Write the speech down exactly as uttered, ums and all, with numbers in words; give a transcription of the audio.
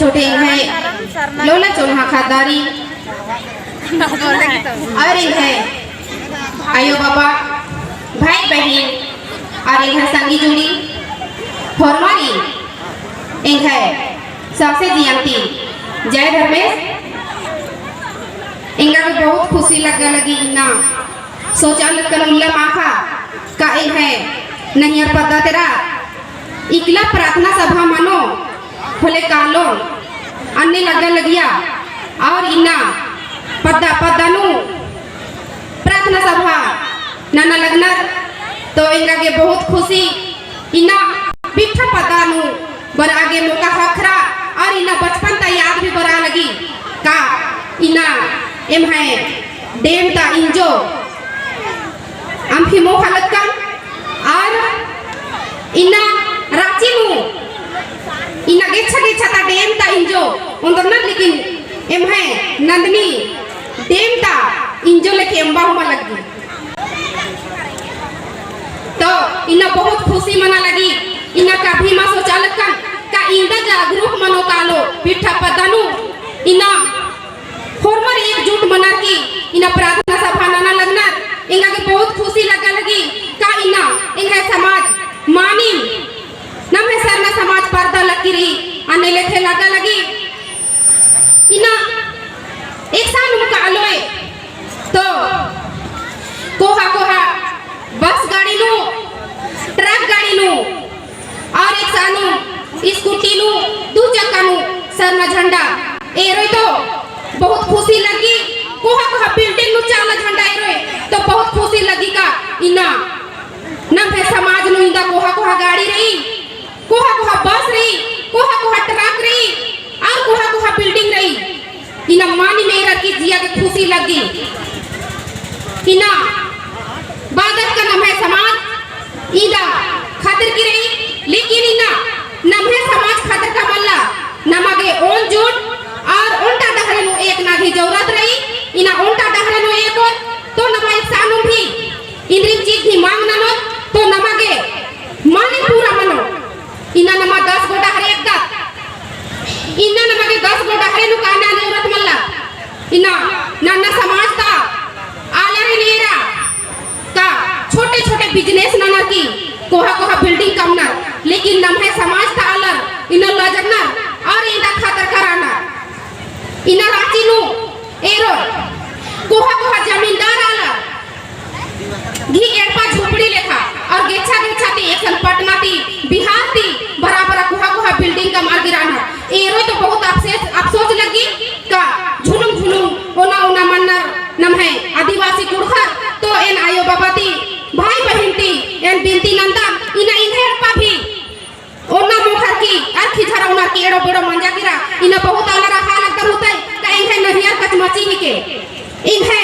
छोटे एंग्है लोला चोन्हा ख़द्दारी और एंग्है आयो बाबा, भाई बहिन और एंग्है संगी जुड़ी होरमारी एंग्है सासे जिया ती जय धर्मेस। एंगा गे बहुत खुशी लग्गा लगी इन्ना सोचा लक्कन उल्ला माख़ा का एंग्है नहियर पद्दा तेरा इकला प्रार्थना सभा मनो होले कालोन अन्ने लग्गा लगिया और इन्ना पद्दा पद्दा नू प्रार्थना सभा नना लगनर। तो एंगा गे बहुत खुशी इन्ना बिट्ठा पद्दा नू बरआ गे मौका ख़क्खरा और इन्ना बचपन ता याद भी बरआ लगी का इन्ना एम्है डैम ता इंजो अम्फी मोख़ा लक्कन और इन्ना राँची नू इन्ना गेच्छा गेच्छा ता डैम ता इंजो ओन्दरनर, लेकिन एम्है नंदनी डैम ता इंजो लेखे एम्बा हूँ मल लग्गी। तो इन्ना बहुत खुशी मना लगी। इन्ना कभी मल सोचा लक्कन का इन्दा जागरूक मनो कालो बिट्ठा पद्दा नू इन्ना होरमर एकजुट मनर की इन्ना प्रार्थना सभा नना लगनर। एंगा गे बहुत खुशी लग्गा लगी का इन्ना एंग्है समाज मानिम नम्है सरना समाज परदा लगी रई अन्ने लेखे लग्गा लगी। इन्ना एकसानुम कालोय तो कोहा कोहा बस गाड़ी नू, ट्रक गाड़ी नू और एकसानुम स्कूटी नू, दू चक्का नू सरना झंडा एरोय तो बहुत खुशी लग्गी। कोहा कोहा बिल्डिंग नू चाला झंडा एरोय तो बहुत खुशी लग्गी का इन्ना नम्है समाज नू इन्दा कोहा कोहा गाड़ी रई, कोहा कोहा बस रई, कोहा कोहा ट्रक रई, और कोहा कोहा बिल्डिंग रई। इन्ना मानिम एरर की जिया गे खुशी लग्गी। इन्ना बादत का नम्है समाज इन्दा खतरकी रई, लेकिन इन्ना नम्है समाज खतरका मल्ला, नमा गे ओन जुट और ओन्टा डहरे नू एकना गही जरूरत रई। इन्ना ओन्टा डहरे नू एकोत तो नमा एकसानुम भी इन्द्रिम चीज ही मांग ननोत तो नमा गे माने पूरा मनो। इन्ना नमा दस गो डहरे एकदत। इन्ना नमा गे दस गो डहरे नू काना जरूरत मल्ला। इन्ना नन्ना समाज ता आलर एन एरा का छोटे छोटे business ननर की कोहा कोहा building कमनर, लेकिन नम्है समाज ता आलर इन्ना लजरनर और इन्ना खतरका रअनर। इन्ना राँची नू एरोर कोहा कोहा जमींदार आलर गही एड़पा झोपड़ी लेखा और गेच्छा गेच्छा ती एकसन पटना ती बिहार ती बराबर कोहा कोहा building कमअर गिराना। एरोय तो बहुत अफसेस-, अफसोस लग्गी का झुलुम झुलुम ओना ओना मन्नर नम्है आदिवासी कुँड़ुख़र। तो एन आयो बाबा ती भाई बहिन ती एन बिनती नन्दन इन्ना एंग्है एड़पा भी ओना मोख़र की अरखी झरा ओनर की एड़ो बेड़ो मंजा केरा। इन्ना बहुत आलर अख़आ लगदर होतय का एंग्है नहियर कछमची हिके, एंग्है